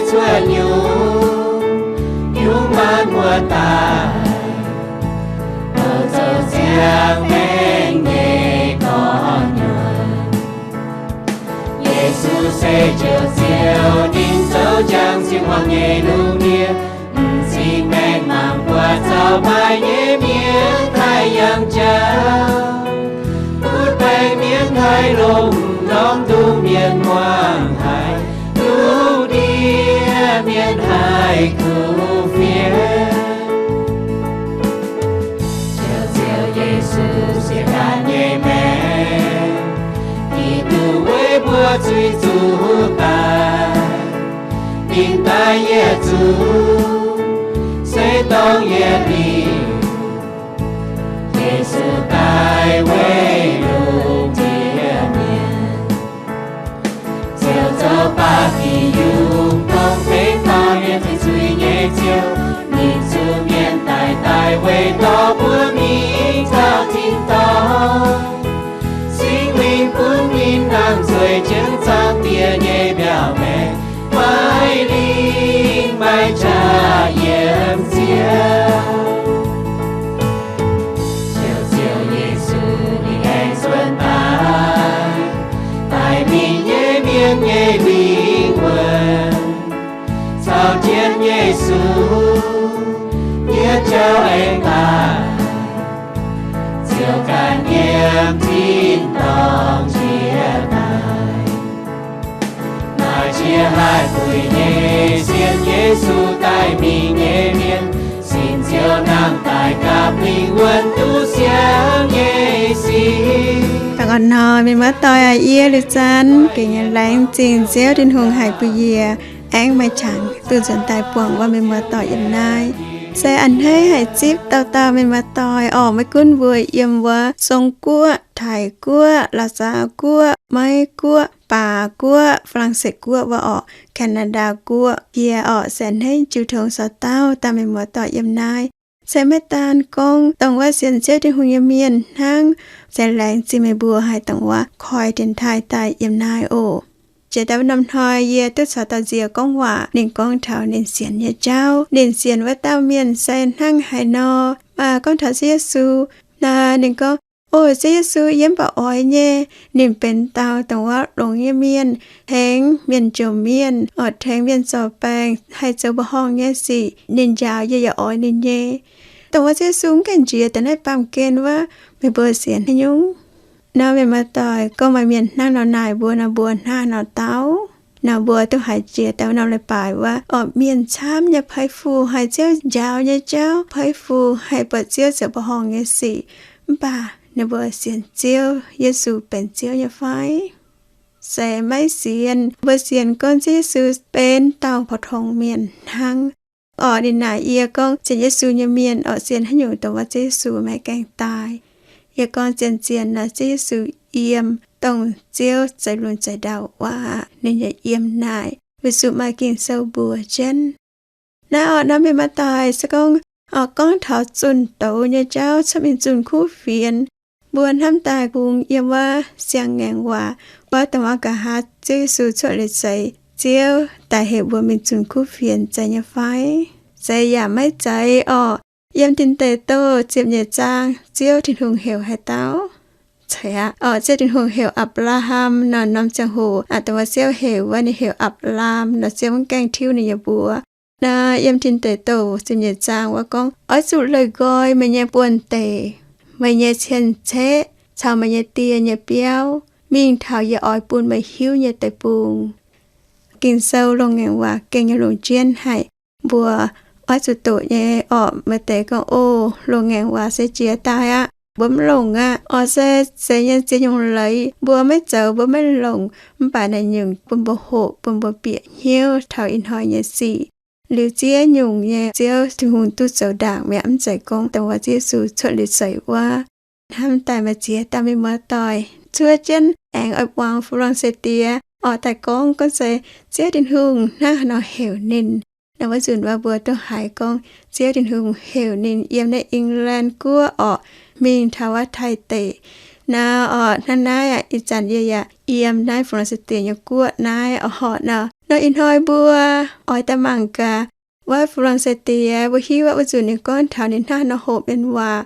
cuotv nyungc-nyungc maanc muoz-doic, douh zoux ziangh maengc nyei gorn-nyuonh. Yesu se Njoux Ziouv, ninh zoux jangx sieqv hmuangx nyei lungh ndiev, m'zing maengh mangc buatc zaux maaih nyei mienh haih yangh jauv, butv baengc mienh haih longx, norm nduqc mienh muangx haic, lungh ndiev mienh haih kuh fienx. Njoux Ziouv Yesu, sieqv daanh nyei maengc, Giduc weic mbuo zuiz zuqc daaih. Ninh daaih yietc zungv se dongh yietc liuz, Yesu daaih weic lungh ndiev mienh, ziouc zoux baac diuc yungz, dongh fengx taux mienh zuiz-zuiz nyei Ziouv. Ninh zuqc mienh daic, daaih weic dorh mbuo mingh taux tin-dorngh. Singx Lingh bun ninh nangh nzueic jienv Zaangc Diex nyei mbiauz maengx, maiv lingh maiv qaqv yiem Ziouv. Ziouv, Ziouv Yesu, ninh aengx cuotv daaih, daaih mingh nyei mienh nyei lingh wuonh, caux jienv Yesu yietc jauv aengx daaih, ziouc ganh yiem tin-dorngh jiex daaih. Maaih qiex haih buic nyei sienx Yesu daaih mingh nyei mienh, sin Ziouv nangh daaih gapv lingh wuonh duqv siangx nyei sic. Dangh orn hnoi mienh muoz-doic aac, yie Liuz Zanc gengh nyei laengz zingh Ziouv Tin-Hungh haic bun yie aengx maaih qangx duqv nzuonx daaih buangh wuov mienh muoz-doic yiem naaiv. Se a'hneiv haic zipv dauh dauh mienh muoz-doic orqc, maiv gunv mbuo yiem wuov Song Guoqv, Taiv Guoqv, La'saau Guoqv, Meiv Guoqv, Baac Guoqv, Faa^lang^setv Guoqv wuov orqc, Canada Guoqv, yie orqc se a'hneiv jiu tong sou dauh dauh mienh muoz-doic yiem naaiv. Se maiv daan gorngv dongh wuov sienx Ziouv Tin-Hungh nyei mienh hnangv, se laengz zingh meih mbuo haih dongh wuov koi dienx taaih daaih yiem naaiv oc. Jiex daaih wuov norm hnoi yie duqv caux dauh nziex gorngv waac, ninh gorngv taux ninh sienx nyei jauv. Ninh sienx wuov dauh mienh se hnangv haaix nor, gorngv taux Ziouv Yesu. Naaiv ninh gorngv, O Ziouv Yesu, yie mv baac oix nyei. Ninh benx dauh dongh wuov longx nyei mienh, tengx mienh jomc mienh, orqc tengx mienh zorc baengc, haih zoux mbuoqc horngh nyei sic. Ninh njaaux yie yaac oix ninh nyei. Dongh wuov Ziouv Yesu mv gaengh njiec daaih naaiv baamh gen wuov, meih mbuo sienx haaix nyungc? Nor mienh muoz-doic, gorngv maaih mienh hnangv nor naaic mbuo nor, mbuo hnangv haaix nor dau? Nor mbuo duqv haiz jiex daaih wuov norm leiz-baaix wuov, orqc mienh camv nyei peix fu haiz Ziouv njaaux nyei jauv, peix fu haiz buatc Ziouv zoux mbuoqc horngh nyei sic. Mv baac ninh mbuo sienx Ziouv Yesu benx Ziouv nyei fai? Se maiv sienx. Mbuo sienx gorngv Ziouv Yesu benx dauh pou-tong mienh hnangv. Orqc ninh naaic yie gorngv sienx Yesu nyei mienh orqc sienx haaix nyungc dongh wuov Ziouv Yesu maiv gaengh daaih. Yie gorngv zien-zien naaic Ziouv Yesu yiem dongh Ziouv zeix lunx zeix ndau wuov aqv. Ninh yaac yiem naaic weic zuqc maaih Ging-Sou mbuox jienv. Naaiv orqc norm mienh muoz-doic se gorngv, orqc gorngv taux zunh douz nyei jauv cuotv mingh zunh kuv fienx. Mbuo hnamv daaih kungx yiem wuov siang-ngaengc waac wuov dongh wuov nqa'haav Ziouv Yesu cuotv liuz zeix, Ziouv daaih heuc mbuo mingh zunh kuv fienx zeiz nyei fai? Zeiz yaac maiv zeiz orqc. Yiem Tin Deic Douh ziepc nyeic zaang Ziouv Tin-Hungh heuc haaix dauh? Ceix aqv. Orqc Ziouv Tin-Hungh heuc Apc^laa^ham nor, norm ziangh hoc aqv dongh wuov Ziouv heuc wuov ninh heuc Apc^laam nor, Ziouv mv gaengh tiuv ninh nyei mbuox. Naaiv yiem Tin Deic Douh ziepc nyeic zaang wuov gorngv, Oix zuqc leih nqoi meih nyei buonv-deic, meih nyei cien-ceqv caux meih nyei die nyei biauv, mingh taux yie oix bun meih hiuv nyei deic-bung. Ging-Sou loz-ngaengc waac gengh nyei longc jienv haic. Mbuo oix zuqc doqc nyei orqc. Maaih deix gorngv, O, loz-ngaengc waac se jiex daaih aqv, mbuo mv longc aqv. Orqc se zeiz nyei ziex nyungc leiz mbuo maiv zoux mbuo maiv longc, mv baac naaiv nyungc bun mbuo hoqc, bun mbuo bieqc hnyouv taux ih hnoi nyei sic. Liuz ziex nyungc nyei Ziouv Tin-Hungh duqv zoux ndaangc mi'aqv, mv zeiz gorngv dongh wuov Ziouv Yesu cuotv liuz seix wuov. Hnamv daaih maaih ziex dauh mienh muoz-doic cuotv jienv aengx oix buangx Fu^lan^se Diex orqc daaih gorngv, gorngv se Ziouv Tin-Hungh hnangv haaix nor heuc ninh. Naaiv wuov nzunc wuov mbuo duqv haiz gorngv Ziouv Tin-Hungh heuc ninh yiem naaiv England Guoqv orqc, mingh taux wuov Taiv deic. Naaiv orqc hnangv naaiv aqv, ih zanc yie yaac yiem naaiv Fu^lan^se Diex nyei guoqv naaiv orqc horc nor. Nor ih hnoi mbuo oix daaih mangc gaax wuov Fu^lon^se^die, mbuo hiuv wuov zuqc ninh gorngv taux ninh hnangv haaix nor hoqc mienh waac.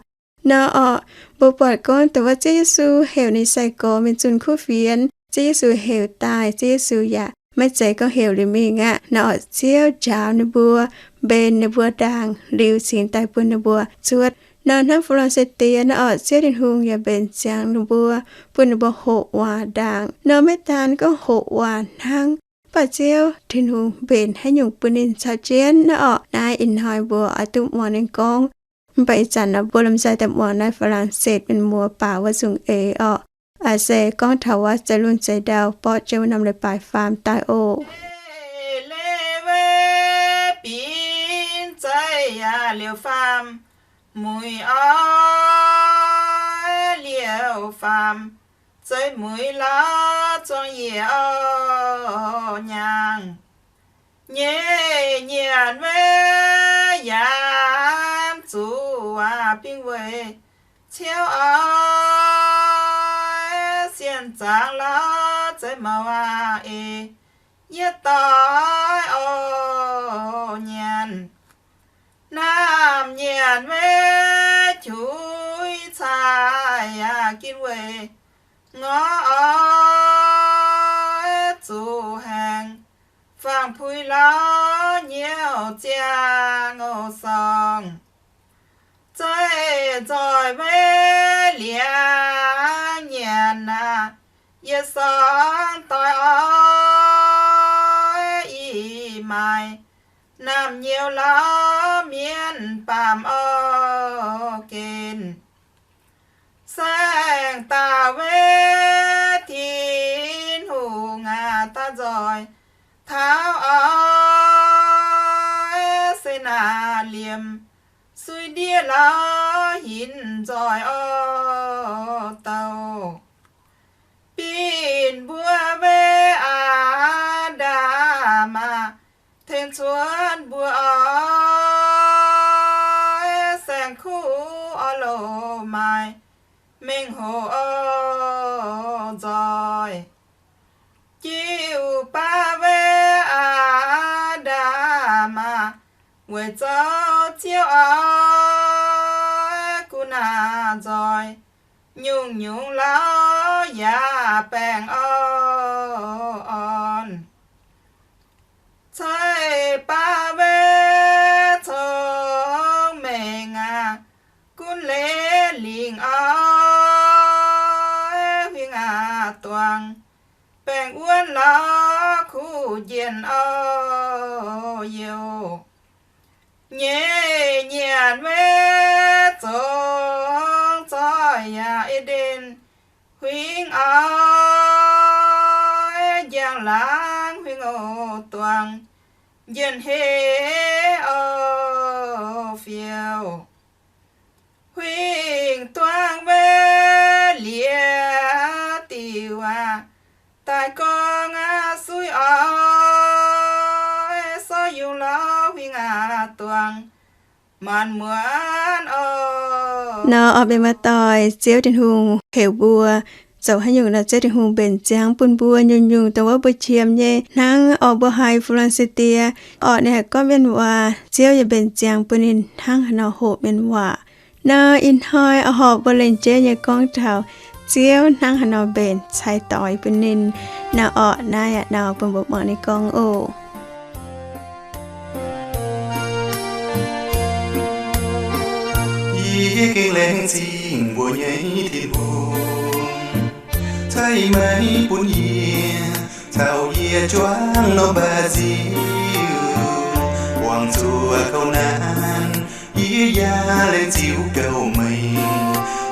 Nor orqc, mbuo buatc gorngv dongh wuov Ziouv Yesu heuc ninh sai-gorx mingh zunh kuv fienx, Ziouv Yesu heuc daaih, Ziouv Yesu yaac maiv zeiz gorngv heuc liuz mingh aqv. Nor orqc, Ziouv njaaux ninh mbuo, mbenc ninh mbuo ndaangc liuz cingx daaih bun ninh mbuo cuotv. Nor hnangv Fu^lon^se^die nor orqc, Ziouv Tin-Hungh yaac mbenc ziangx ninh mbuo, bun ninh mbuo hoqc waac ndaangc. Nor maiv daan gorngv hoqc waac hnangv, mv baac Ziouv Tin-Hungh mbenc haaix nyungc bun ninh caux jienv. Nor orqc, naaiv ih hnoi mbuo oix duqv muangx ninh gorngv. Mv baac ih zanc naaiv mbuo lomh nzoih daaih muangx naaiv Faa^lan^setc mienh muoz baac wuov nzung eix orqc. Aa, se gorngv taux wuov za'lunx zeix ndau borqv jienv wuov norm leiz-baaix faam daaih oc. Leiz-baaix binc zeiv yaac liouh faam, muic oix liouh faam, zeiv mueiz lorz zuangx yiec oix nyaangh. Nyeic nyanc weic yaac zuqc waac bingx weic ciouv oix sienh zaangc lorz zeiv mouc aac eix, yie doix oix nyanc. Naamh nyanc weic qux cai yaac gin weic ngorv oix zuqc haengh, fangx puix lorz nyouh ziangh oix sorngh. Zeiv nzoih weic liangx nyanc aac, yie sorngh doix oix ih maaiz, naamh nyouz lorz mienh baamh oix gen. Saeng-dauh weic Tin-Hungh aac, daaih nzoih taux oix se naaic liemh, suiv ndiev lorz hinc nzoih oix douh. Binc mbuo weic Aa^ndam aah, tengx cuotv mbuo oix saeng-kuv oix loz-maaic, mengh hoc oix nzoih. Jiu-baang weic Aa^ndam aah, weic zoux Ziouv oix guv naaic nzoih, nyungc-nyungc lorz yaac baengh oix orn. Ceix baav weic cong-mengh aah, gunv leiz lingc oix huing aac duangx, baengh wuonv lorz kuv njien oix youh. Nyeic nyanc weic zong zoih yaac E^nden huingx oix njang-laangc huing oix duangx, njien-heh oix fiouv. Huingx duangv weic liex diuc aac, daaih gorngv aqv suiv oix sorv yungz lorz huing aac duangx, maanc muonz oix. Nor oix mienh muoz-doic, Ziouv Tin-Hungh heuc mbuo zoux haaix nyungc nor, Ziouv Tin-Hungh mbenc ziangx bun mbuo nyungc-nyungc dongh wuov mbuo qiemx nyei. Hnangv orqc, mbuo haiz Fu^lan^se^die orqc, ninh haih gorngv mienh waac, Ziouv yaac mbenc ziangx bun ninh hnangv haaix nor hoqc mienh waac. Nor ih hnoi oix horpc mbuo lengc jeiv nyei gorngv taux Ziouv hnangv haaix nor mbenc cai doix bun ninh. Nor orqc, naaiv aqv nor bun mbuo muangx ninh gorngv oc. Yie gengh laengz zingh mbuo nyei Tin-Hungh, cai maiv bun yie caux yie juangv norm baac ziux, buangh zuqc kouv naanc, yie yaac laengz zingh gauh meih.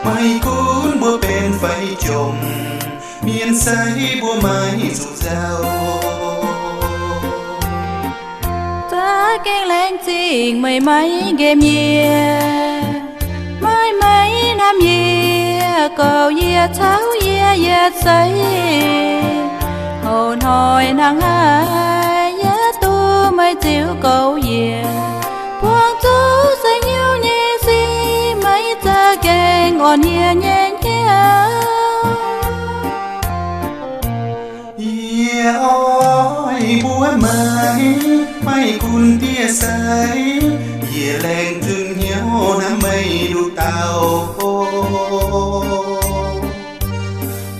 Maiv gunv mbuo benx fai jomc, mienh sai mbuo maiv zuqc nzauh. Za'gengh laengz zingh meih maiv nqemh yie, maiv maaih naamh yie, gorx yie caux yie yietc seix. Houc hnoi hnangv haaix yie duqv meih ziux gorx yie, buangh zuqc seix hnyouv nyei sic, maiv za'gengh orn yie nyei hnyouv. Yie oix mbuox Meih gunv diev sai, yie laengz zingh hnyouv hnamv meih nduqc dauh.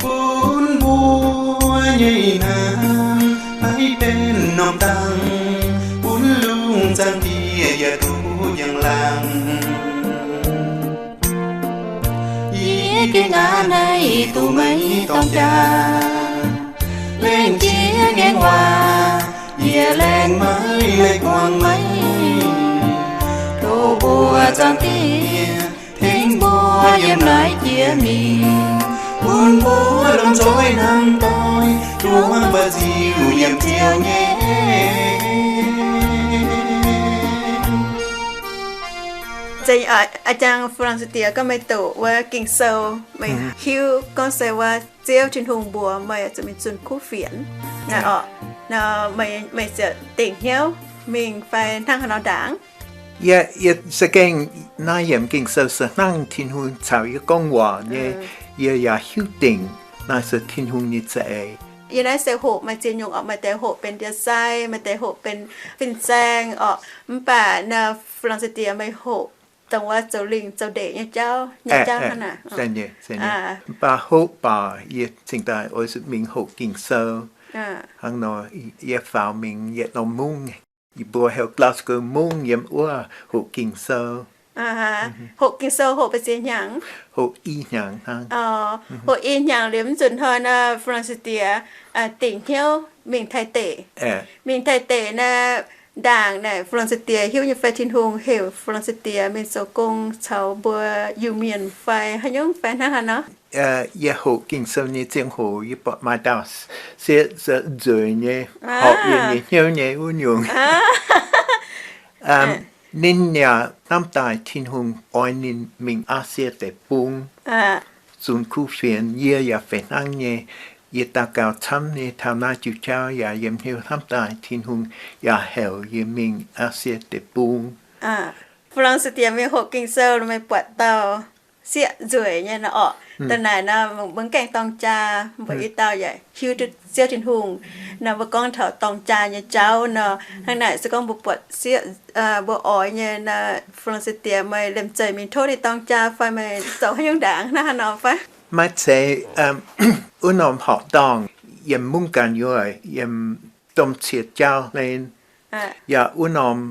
Bun mbuo nyei hnamv maiv benx norm dangh, bun lungh zaangc Diex yaac duqv njang-laangc. Yie gengh aqv naaiv duqv meih dorng jaa, lengc jiex ngaengc waac, yie laengz maiv leiz guangc meih. Tov mbuo Zaangc Diex tengx mbuo yiem naaiv jiex mingh, bun mbuo lomh nzoih hnamv doic, duqv mbuo ziux yiem Ziouv nyei. Aa jang Fu-Laengc Se Diex, gorngv meih doqc wuov Ging-Sou, meih hiuv gorngv se wuov Ziouv Tin-Hungh mbuox meih zuqc mingh zunh kuv fienx naaiv orqc, meih ziouc dingc hnyouv mingh fai hnangv haaix nor ndaangc? Yie, yie za'gengh naaiv yiemc Ging-Sou se hnangv Tin-Hungh caux yie gorngv waac nyei, yie yaac hiuv dingc naaiv se Tin-Hungh nyei za'eix. Yie naaiv se hoqc maaih ziex nyungc orqc, maaih deix hoqc benx ndie-sai, maaih deix hoqc benx fin-saeng orqc. Mv baac naaiv Fu-Laengc Se Diex meih hoqc dongh wuov zoux lingh zoux ndeic nyei jauv, nyei jauv hnangv naaic. Mv baac hoqc baac yie cingx daaih oix zuqc mingh hoqc Ging-Sou. Hnangv nor yie faaux mingh yietc norm mungv, yie mbuo heuc Glasgow mungv, yiem wuov hoqc Ging-Sou. Hoqc Ging-Sou hoqc ba'ziex hnyangx? Hoqc i hnyangx hnangv. Hoqc i hnyangx liuz, mv zunc hnoi naaiv Fu-Laengc Se Diex dingc hnyouv mingh Taiv deic. Mingh Taiv deic naaiv ndaangc naaic, Fu-Laengc Se Diex hiuv nyei fai Tin-Hungh heuc Fu-Laengc Se Diex mingh zoux gong caux mbuo Iu-Mienh fai haaix nyungc fai hnangv haaix nor? Yie hoqc Ging-Sou nyei ziangh hoc yie buatc maaih dauh sieqv se nzueic nyei, horpc yie nyei hnyouv nyei wuov nyungc. Ninh yaac hnamv daaih Tin-Hungh oix ninh mingh Aa^sie Deic-Bung zunc kuv fienx. Yie yaac fih hnangv nyei. Yie daux gaux camv nyei taux naaiv diuh jauv yaac yiem hnyouv hnamv daaih Tin-Hungh yaac heuc yie mingh Aa^sie Deic-Bung. Fu-Laengc Se Diex mingh hoqc Ging-Sou, meih buatc dauh sieqv nzueic nyei nor orqc. Da'naaic nor mbuo mv gaengh dorng jaa, mbuo i dauh yaac hiuv duqv Ziouv Tin-Hungh nor, mbuo gorngv taux dorng jaa nyei jauv nor. Hnangv naaic se gorngv mbuo buatc sieqv, mbuo oix nyei nor, Fu-Laengc Se Diex meih liemh zeih mingh tov ninh dorng jaa fai meih zoux haaix nyungc ndaangc hnangv haaix nor fai? Maiv zeiz, wuov norm horqc dorngh yiem mungv ganh yuoqv, yiem domh cie jauv hlen. Yaac wuov norm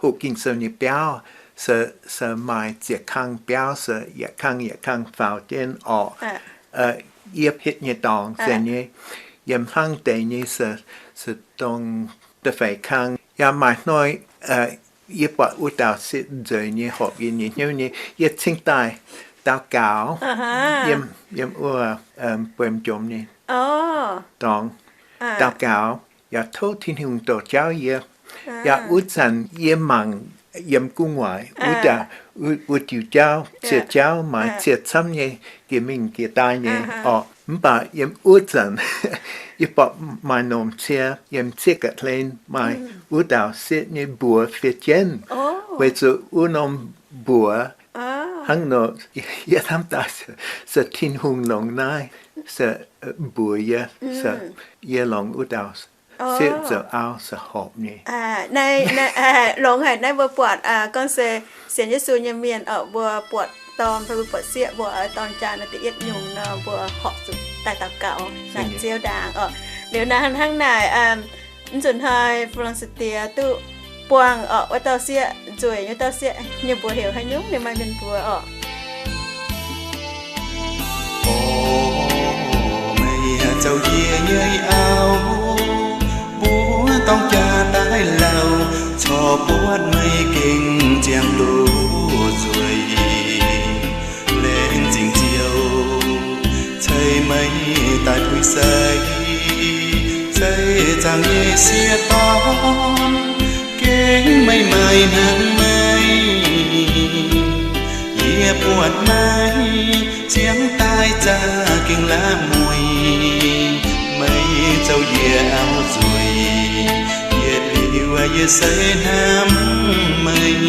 hoqc Ging-Sou nyei biauv se maaih ziex kang biauv se yietc kang yietc kang faaux jienv orqc. Yie hietv nyei dorngx se nyei, yiem hnangv deix nyei se, se dongh da'feix kang. Yaac maaih hnoi yie buatc wuov dauh sieqv nzueic nyei horpc yie nyei hnyouv nyei, yie cingx daaih daux gaux yiem wuov buem njomc nyei dorngx, daux gaux yaac tov Tin-Hungh dorh jauv yie. Yaac wuov zanc yie mangc yiem gu'nguaaic wuov dauh, wuov diuh jauv, cie jauv maaih cie camv nyei, jiex mingh jiex daaih nyei orqc. Mv baac yiem wuov zanc yie buatc maaih norm cie yiem sieqv ga'hlen, maaih wuov dauh sieqv nyei mbuox fiev jienv, weic zuqc wuov norm mbuox hnangv nor, yie hnamv daaih se Tin-Hungh longx naaiv, se mbuox yie, se yie longx wuov dauh sieqv zoux auv se horpc nyei. Longx haic naaiv mbuo buatc gorngv se sienx Yesu nyei mienh orqc, mbuo buatc dorn fai mbuo buatc sieqv mbuo oix dorng jaa nor, da'yietv nyungc nor mbuo horpc zuqc daaih daux gaux naaic Ziouv ndaangc orqc. Liuz naaiv hnangv naaic, mv nzunc hnoi Fu-Laengc Se Diex duqv buangh orqc wuov dauh sieqv nzueic nyei, wuov dauh sieqv nyei mbuox heuc haaix nyungc, ninh maaih mienh mbuox orqc. O meih zoux yie nyei auv, mbuo dorng jaa daaih lauh, corc buatc meih gengh ziangh loz nzueic. Laengz zingh Ziouv ceix meih daaih puix sai, ceix zaangc nyei sieqv dorn, gengh meih maaih hnangv meih. Yie buatc meih ziangh daaih za'gengh la'mueic, meih zoux yie auv nzueic, yietc liuz yie se hnamv meih.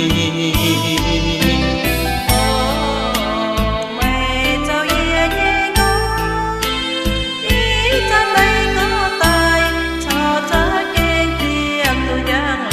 Meih zoux yie nyei auv, ih zanc meih gorngv daaih, corc za'gengh diemv duqv njang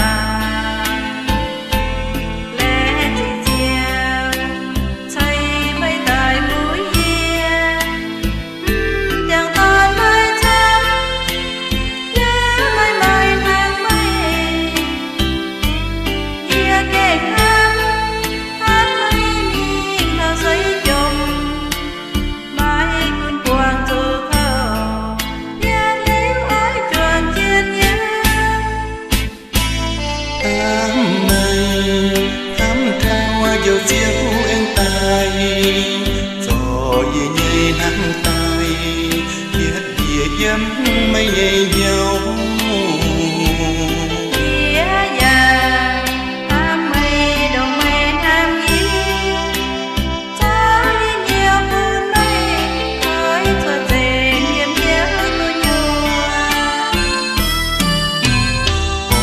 meih nyei hnyouv. Yie yaac hnamv meih ndongc meih hnamv yie. Caux yie hnyouv bun meih, oix zuqc nzengc yiem hnyouv gu'nyuoz. O,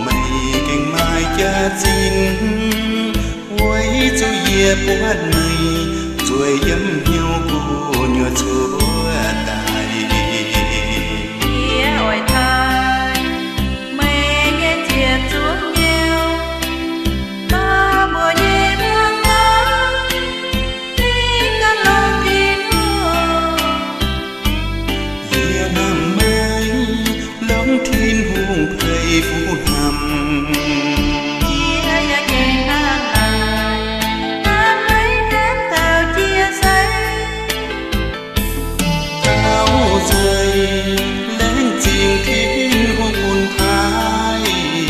meih gengh maaih jaax-zinh, weic zuqc yie buatc meih zueih yiem hnyouv gu'nyuoz cuotv daaih. Yie oix taaih meih nyei ziepc zuoqv hnyouv, dorh mbuo nyei hmuangv doic, dingh ganh longx Tin-Hungh. Yie hnamv meih longx Tin-Hungh peix fuqv hnamv. Yie yaac gengh hnangv naaic, hnamv meih hnamv taux jiex seix. Taux nzueic, laengz zingh Tin-Hungh bun paaiv.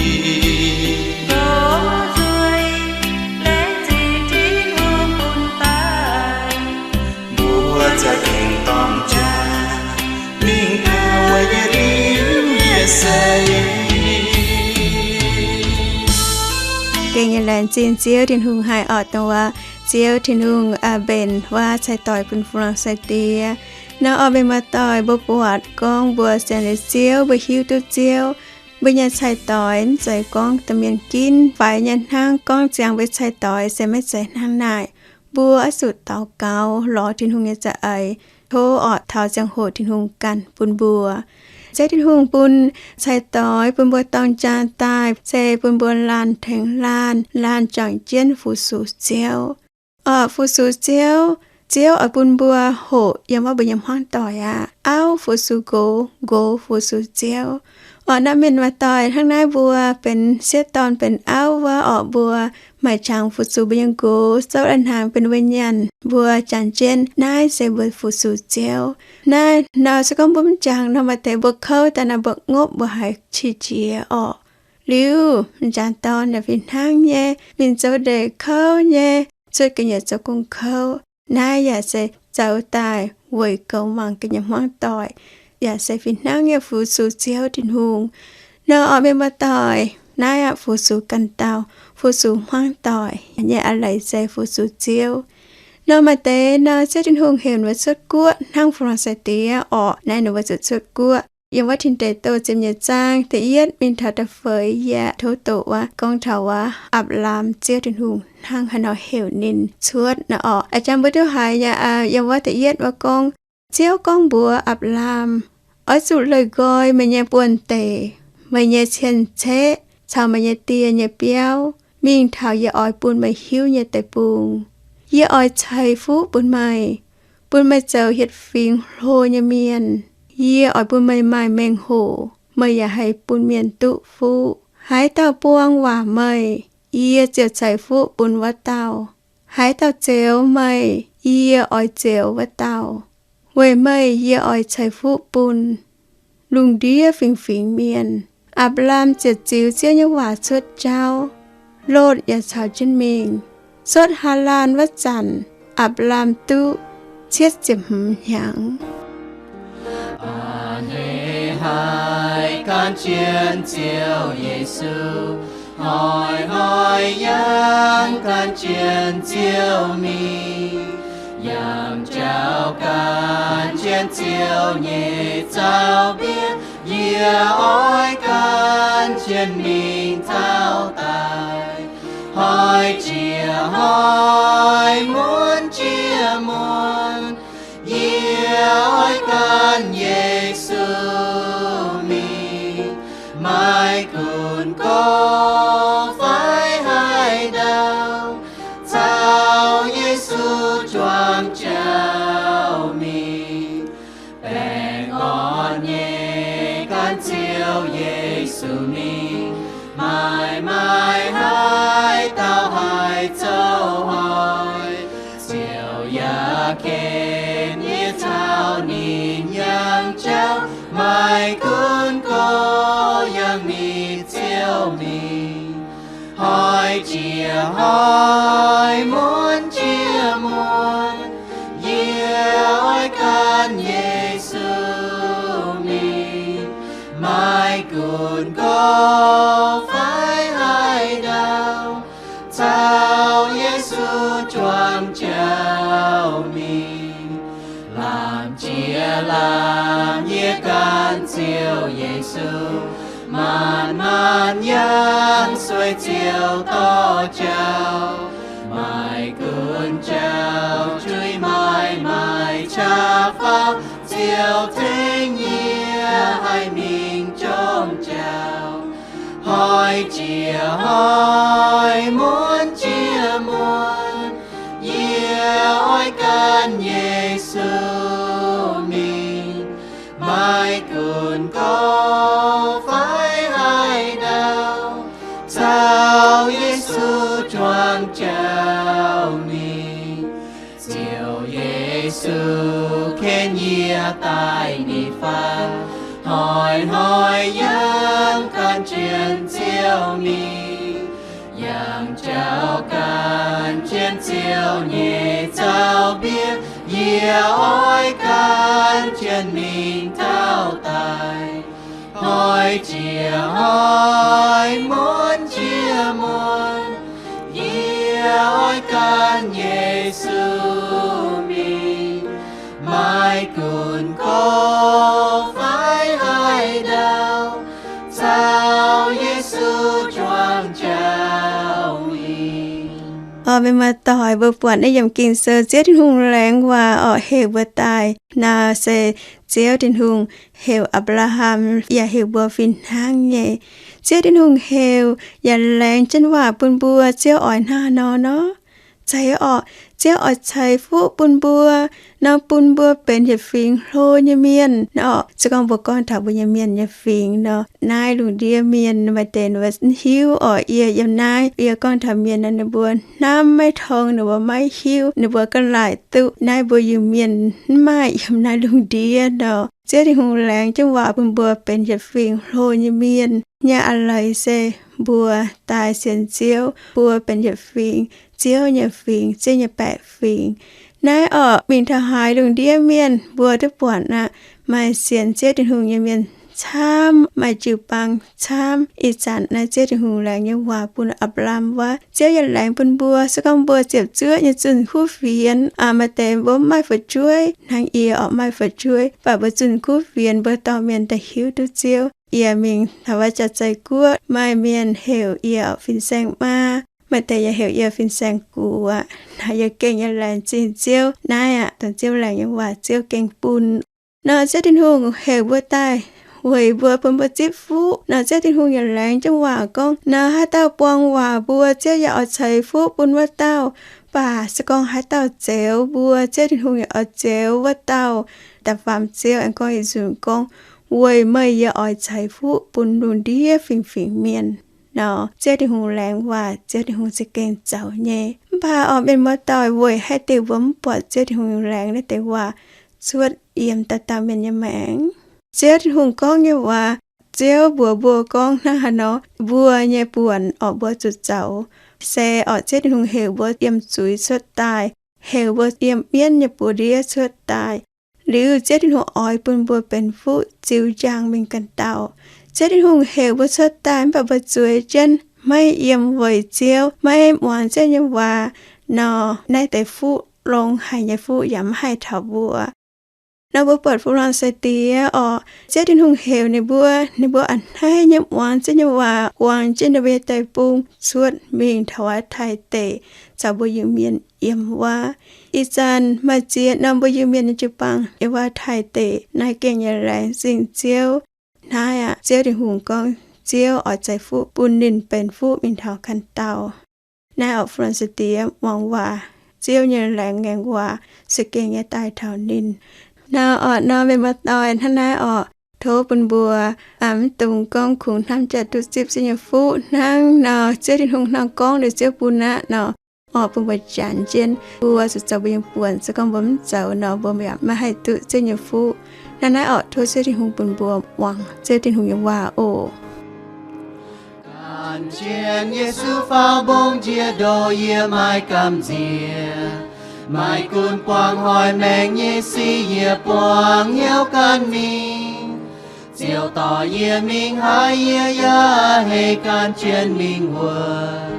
Taux nzueic, laengz zingh Tin-Hungh bun paaiv. Mbuo za'gengh dorng jaa mingh taux yie liuz yie seix. Gengh nyei laengz zingh Ziouv Tin-Hungh haic orqc, dongh wuov Ziouv Tin-Hungh mbenc wuov cai-doic bun Faa^laa^sai Diex. Nor orqc, mienh muoz-doic, mbuo buatc gorngv mbuo sienx liuz Ziouv, mbuo hiuv duqv Ziouv, mbuo nyei cai-doic mv zeiz gorngv domh mienh ginv faix nyei hnangv, gorngv ziangx mbuo cai-doic se maiv zeiz hnangv naaic. Mbuo oix zuqc daux gaux lorz Tin-Hungh nyei za'eix, tov orqc taux ziangh hoc Tin-Hungh ganh bun mbuo. Ziouv Tin-Hungh bun cai-doic bun mbuo dorng jaa daaih se bun mbuo laanh tengx laanh, laanh juangc jienv fu-sux Ziouv. Orqc fu-sux Ziouv, Ziouv oix bun mbuo hoqc yiem wuov mbuo nyei hmuangv doic aqv. Auv fu-sux nqox, nqox fu-sux Ziouv. Orqc naaiv mienh muoz-doic, hnangv naaiv mbuo benx sieqv dorn benx auv wuov orqc, mbuo maaih qangx fu-sux mbuo nyei nqox, zouv lai-hnaangx benx mbuo nyanc, mbuo janx jienv, naaiv se mbuo fu-sux Ziouv. Naaiv nor se gorngv mbuo mv jangx nor, maaih deix mbuo kouv daaih nor, mbuo ngopv mbuo haiz qiex jiez orqc. Liuz m'jangc dorn yaac fih hnangv nyei, mingh zoux ndeic kouv nyei, cuotv ga'nyiec zoux gong kouv. Naaiv yaac se zoux daaih weic goux mangc ga'nyiec hmuangv doic, yaac se fih hnangv nyei fu-sux Ziouv Tin-Hungh. Nor orqc mienh muoz-doic, naaiv aqv fu-sux ganh dauh, fu-sux hmuangv doic nyei a'leiz se fu-sux Ziouv. Nor maaih deix nor Ziouv Tin-Hungh heuc ninh mbuo cuotv guoqv hnangv Faa^laa^sai Diex orqc, naaiv ninh mbuo zuqc cuotv guoqv. Yiem wuov Tin Deic Douh ziepc nyeic zaang da'yietv mingh taux da'feix yaac tov doqc wuov gorngv taux wuov Apc^laam, Ziouv Tin-Hungh hnangv haaix nor heuc ninh cuotv nor orqc. A'jang mbuo duqv haiz nyei, yiem wuov da'yietv wuov gorngv, Ziouv gorngv mbuox Apc^laam, Oix zuqc leih nqoi meih nyei buonv-deic, meih nyei cien-ceqv caux meih nyei die nyei biauv, mingh taux yie oix bun meih hiuv nyei deic-bung. Yie oix ceix fuqv bun meih, bun meih zoux hietc fingx hlo nyei mienh. Yie oix bun meih maaih mengh hoc, meih yaac haih bun mienh duqv fuqv. Haaix dauh buang waac meih, yie ziouc ceix fuqv bun wuov dauh. Haaix dauh zioux meih, yie oix zioux wuov dauh. Weic meih yie oix ceix fuqv bun lungh ndiev fingx-fingx mienh. Apc^laam ziouc ziux Ziouv nyei waac cuotv jauv. Lotv yaac caux jienv mingh. Cuotv Haalaan wuov zanc, Apc^laam duqv cietv ziepc hmz hnyangx. A'hneiv haiz gan jienv Ziouv Yesu, hnoi-hnoi yangh gan jienv Ziouv mingh, yangh jauv gan jienv Ziouv nyei zaux-mbienv. Yie oix gan jienv mingh taux daaih, hnoi jiex hnoi, muonz jiex muonz. Yie oix gan Yesu mingh, maaih gunv gox fai haaix dauh, caux Yesu juangc jauv mingh. Baengh orn nyei gan Ziouv Yesu mingh, maaih maaih haaix dauh haih zoux hnoi, Ziouv yaac ken yie caux ninh yangh jauv, maaih gunv gox yangh ninh Ziouv mingh. Hnoi jiex hnoi, muonz jiex muonz, yie oix gan Yesu Gunv gorx fai haaix dauh caux Yesu juangc jauv mingh, lamh jiex lamh yie ganh Ziouv Yesu, maanc maanc yangh sueih Ziouv dorh jauv. Maaih gunv jauv juiv maaih, maaih qaqv faaux, Ziouv tengx yie haih mingh jomc jauv. Hnoi jiex hnoi, muonz jiex muonz, yie oix gan Yesu mingh. Maaih gunv gorx fai haaix dauh caux Yesu juangc jauv mingh, Ziouv Yesu ken yie daaih ninh faam. Hnoi-hnoi yangh gan jienv Ziouv mingh, yangh jauv gan jienv Ziouv nyei zaux-mbienv. Yie oix gan jienv mingh taux daaih. Hnoi jiex hnoi, muonz jiex muonz, yie oix gan Yesu mingh. Maaih gunv gorx fai haaix dauh caux Yesu juangc jauv mingh. Orqc, mienh muoz-doic, mbuo buatc naaiv yiem Ging-Sou Ziouv Tin-Hungh laengz waac orqc, heuc mbuo daaih nor se Ziouv Tin-Hungh heuc Apc^laa^ham yaac heuc mbuo fih hnangv nyei. Ziouv Tin-Hungh heuc yaac laengz jienv waac bun mbuo, Ziouv oix hnangv haaix nor nor? Zeiz orqc, Ziouv oix ceix fuqv bun mbuo, nor bun mbuo benx yietc fingx hlo nyei mienh nor. Se gorngv mbuo gorngv taux mbuo nyei mienh nyei fingx nor, naaiv lungh ndiev mienh maaih deix mv hiuv orqc, yie yiem naaiv yie gorngv taux mienh nor, ninh mbuo hnamv maiv tong, ninh mbuo maiv hiuv, ninh mbuo ga'laaic duqv naaiv mbuo Iu-Mienh mv maaih yiem naaiv lungh ndiev nor. Ziouv Tin-Hungh laengz jienv waac bun mbuo benx yietc fingx hlo nyei mienh nyei a'leiz se mbuo daaih sienx Ziouv, mbuo benx yietc fingx Ziouv nyei fingx, Ziouv nyei baeqc fingx. Naaiv orqc, mingh taux haaix lungh ndiev mienh mbuo duqv buatc aqv. Maaih sienx Ziouv Tin-Hungh nyei mienh camv, maaih jiu-baang camv. Ih zanc naaiv Ziouv Tin-Hungh laengz nyei waac bun Apc^laa^ham wuov, Ziouv yaac laengz bun mbuo. Se gorngv mbuo ziepc zuoqv nyei zunh kuv fienx, maaih deix mbuo mv maaih fu'jueiv hnangv yie orqc, maaih fu'jueiv, mv baac mbuo zunh kuv fienx mbuo dorh mienh daaih hiuv duqv Ziouv. Yie mingh taux wuov jaax-zeih guoqv, maaih mienh heuc yie orqc fin-saeng maa, maaih deix yaac heuc yie fin-saeng gux aqv. Naaiv yie gengh nyei laengz zingh Ziouv. Naaiv aqv, dongh Ziouv laengz nyei waac Ziouv gengh bun. Nor Ziouv Tin-Hungh heuc mbuo daaih weic mbuo, bun mbuo zipv fuqv. Nor Ziouv Tin-Hungh yaac laengz jienv waac gorngv, nor haaix dauh buang waac mbuo, Ziouv yaac oix ceix fuqv bun wuov dauh. Mv baac se gorngv haaix dauh zoux mbuo, Ziouv Tin-Hungh yaac oix zoux wuov dauh. Da'faam Ziouv aengx gorngv yietc nzunc gorngv, weic meih yie oix ceix fuqv bun lungh ndiev fingx-fingx mienh. Nor Ziouv Tin-Hungh laengz waac, Ziouv Tin-Hungh za'gengh zoux nyei. Mv baac orqc, mienh muoz-doic, weic haaix diuc mbuo mv buatc Ziouv Tin-Hungh laengz naaiv deix waac cuotv yiem dauh dauh mienh nyei maengc? Ziouv Tin-Hungh gorngv nyei waac, Ziouv mbuox mbuo gorngv hnangv haaix nor mbuo nyei buonc orqc mbuo zuqc zoux. Se orqc, Ziouv Tin-Hungh heuc mbuo yiem zuiz cuotv daaih, heuc mbuo yiem mienv nyei buoz-ndiev cuotv daaih. Liuz Ziouv Tin-Hungh oix bun mbuo benx fuqv ziux njang mingh ganh dauh. Ziouv Tin-Hungh heuc mbuo cuotv daaih mv baac mbuo zueiz jienv maiv yiem weic Ziouv, maiv muangx Ziouv nyei waac nor, naaiv deix fuqv longx haic nyei fuqv yaac mv haih taux mbuo. Nor mbuo buatc Fu^lan Sai-Diex orqc, Ziouv Tin-Hungh heuc ninh mbuo, ninh mbuo a'hneiv haiv nyei muangx Ziouv nyei waac, guangc jienv ninh mbuo nyei deic-bung cuotv mingh taux wuov Taiv deic caux mbuo Iu-Mienh yiem wuov. Ih zanc maaih ziex norm mbuo Iu-Mienh nyei jiu-baang yiem wuov Taiv deic. Naaiv gengh nyei laengz zingh Ziouv. Naaiv aqv, Ziouv Tin-Hungh gorngv Ziouv oix ceix fuqv bun ninh benx fuqv mingh taux ganh dauh. Naaiv orqc, Fu^lan Sai-Diex muangx waac, Ziouv nyei laengz ngaengc waac za'gengh nyei daaih taux ninh. Nor orqc, nor mienh muoz-doic, hnangv naaiv orqc, tov bun mbuo mv dungx gorngv kungx hnamv jaax duqv zipv Ziouv nyei fuqv hnangv nor, Ziouv Tin-Hungh hnangv gorngv liuz Ziouv bun aqv nor. Orqc, bun mbuo janx jienv, mbuo zuqc zoux mbuo nyei buonc. Se gorngv mbuo mv zoux nor, mbuo yaac maiv haih duqv Ziouv nyei fuqv. Hnangv naaiv orqc, tov Ziouv Tin-Hungh bun mbuo muangx Ziouv Tin-Hungh nyei waac oc. Gan jienv Yesu faaux mbong njiec ndoh, yie maiv gamh nziex. Maaih gunv buangh hnoi maengc nyei sic, yie buangh hnyouv gan mingh. Ziouv dorh yie mingh haaix, yie yaac haih gan jienv mingh wuov.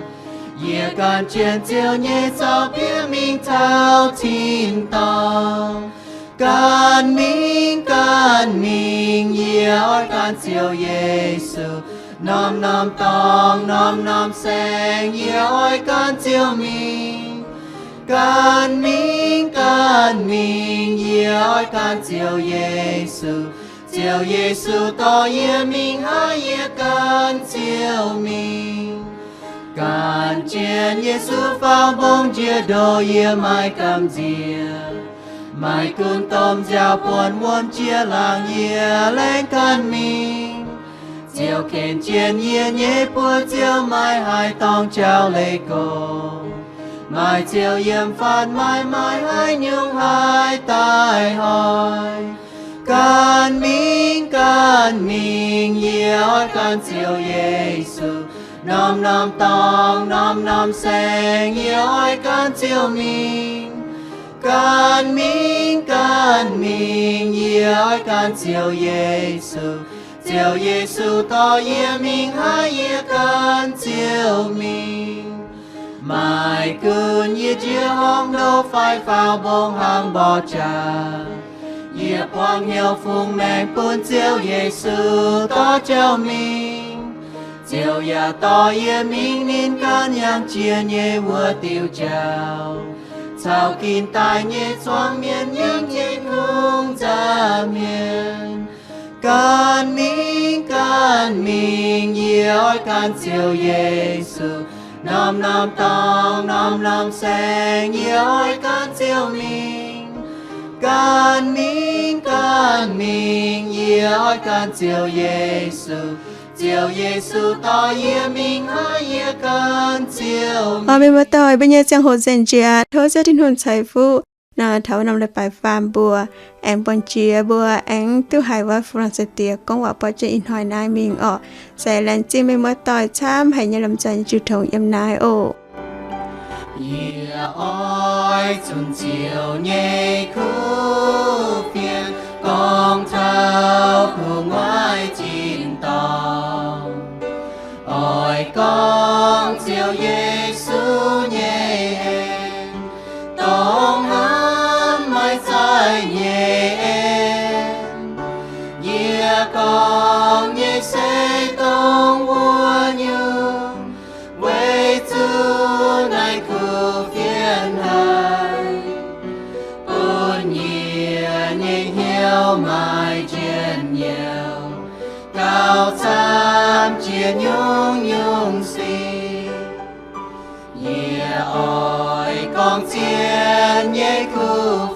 Yie gan jienv Ziouv nyei zaux-bieqc mingh taux tin-dorngh. Gan mingh, gan mingh, yie oix gan Ziouv Yesu. Norm-norm dorngx, norm-norm saeng, yie oix gan Ziouv mingh. Gan mingh, gan mingh, yie oix gan Ziouv Yesu. Ziouv Yesu dorh yie mingh haaix, yie gan Ziouv mingh. Gan jienv Yesu faaux mbong njiec ndoh, yie maiv gamh nziex. Maiv gunv domh nziaaux buonc wuom jiex laangz, yie laengz gan mingh. Ziouv ken jienv yie nyei buoz-ziouv, maiv haih dorng jauv-leiz gorx. Maaih Ziouv yiem fatv, maiv maaih haaix nyungc haih daaih hoic. Gan mingh, gan mingh, yie oix gan Ziouv Yesu. Norm-norm dorngx, norm-norm saeng, yie oix gan Ziouv mingh. Gan mingh, gan mingh, yie oix gan Ziouv Yesu. Ziouv Yesu dorh yie mingh haaix, yie gan Ziouv mingh. Maiv gunv yie njiec hong ndoh fai faaux mbong hnangv mborqv jaax, yie buangv hnyouv fungx maengc bun Ziouv Yesu dorh jauv mingh. Ziouv yaac dorh yie mingh ninh ganh yangh jiex nyei wuov diuh jauv, caux ginx daaih nyei zuangx mienh yiem nyei kungx nza'hmien. Gan mingh, gan mingh, yie oix gan Ziouv Yesu. Norm-norm dorngx, norm-norm saeng, yie oix gan Ziouv mingh. Gan mingh, gan mingh, yie oix gan Ziouv Yesu. Ziouv Yesu dorh yie mingh haaix, yie gan Ziouv mingh. Mienh muoz-doic, mbuo nyei ziangh hoc nzengc jiex, tov Ziouv Tin-Hungh ceix fuqv nor taux wuov norm leiz-baaix faam mbuo, aengx buangh jiex mbuo aengx duqv haiz wuov Fu-Laengc Sai-Diex gorngv waac buatc jienv ih hnoi naaiv mingh orqc. Se laengz zingh mienh muoz-doic camv haic nyei lomh nzoih nyei jiu tong yiem naaiv oc. Yie oix zunc Ziouv nyei kuv fienx gorngv taux gu'nguaaic tin-dorngh. Oix gorngv Ziouv Yesu nyei en, dongh hnamv maiv zaaic nyei en. Yie gorngv nyei se dongh wuov nyungc, weic zuqc naaiv kuv fienx haic, bun yie nyei hnyouv maaih njien-youh, gauh camv jiex nyungc-nyungc sic. Yie oix gorngv zien nyei kuv